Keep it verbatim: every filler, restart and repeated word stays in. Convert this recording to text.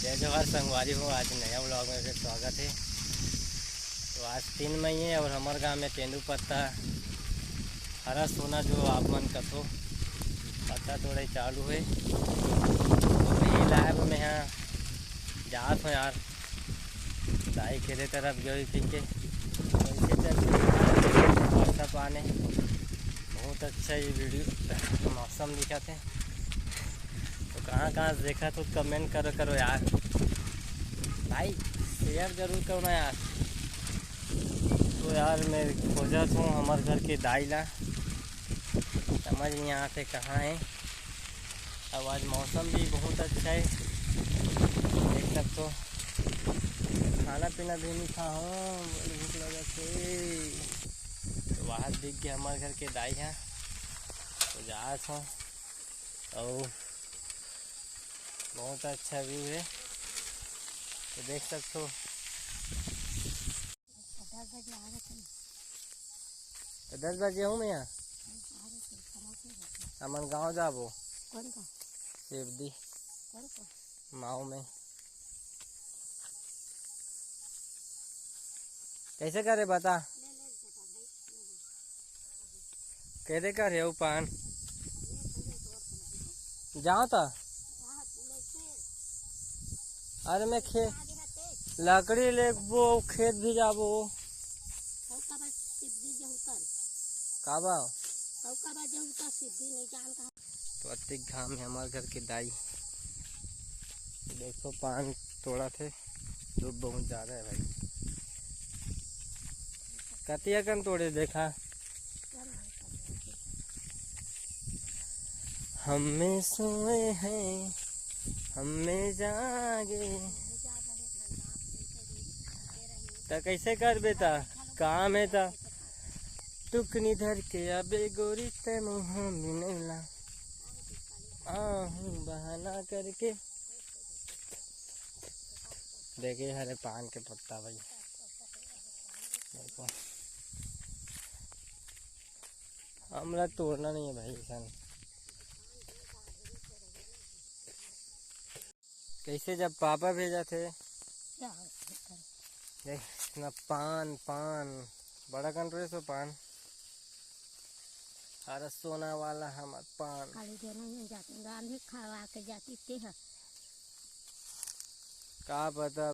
जय जोहार संगवारी हो, आज नया vlog में फिर स्वागत है। तो आज तीन मई है और हमर गांव में तेंदू पत्ता, हरा सोना जो आप मन कथो, पत्ता तोड़े चालू है। तो वही लाइव में यहाँ जात हो यार, दाई के तरफ गई पी के। कैसे चल रही है बरसा पानी? बहुत अच्छा ये वीडियो मौसम दिखाते हैं। तो कहाँ कहाँ से देखा तो कमेंट करो करो यार भाई, शेयर जरूर करो ना यार। तो यार मैं खोजत हूँ हमारे घर के दाई ला, समझ नहीं आते कहाँ है। अब आज मौसम भी बहुत अच्छा है, देख सकते हो। खाना पीना भी नहीं खा हो, बड़ी भूख लगा थे। तो बाहर दिख गया हमारे घर के दाई है, तो जा था। और बहुत अच्छा व्यू है, तो देख सकते हो। तो दस बजे हूँ मैं यहाँ। हमन गाँव जाबो। कौन का? शिवदी। कौन का? माओ में। कैसे करे बता? कैसे करे वो पान? जाओ तो। अरे मैं खे लकड़ी लेबो, खेत भी जाबो। का बा? तो अतिक घाम है हमारे घर के दाई। देखो पान तोड़ा थे, धूप बहुत ज्यादा है भाई। कतिया कन तोड़े देखा। हमें सोए हैं, हमें जागे। त कैसे करबे त काम है त। टुकनी धर के अबे गोरी ते मुँह मिलेला। आहूँ बहाना करके। देखे हरे पान के पत्ता भाई। देखो। हमरा तोड़ना नहीं है भाई सन। कैसे जब पापा भेजा थे। देख ना पान, पान। बड़ा कंट्रोल सो पान। अरे सोना वाला हमार पान। काली देना ही जाते, गांधी खावा के जाती ते ह। का पता।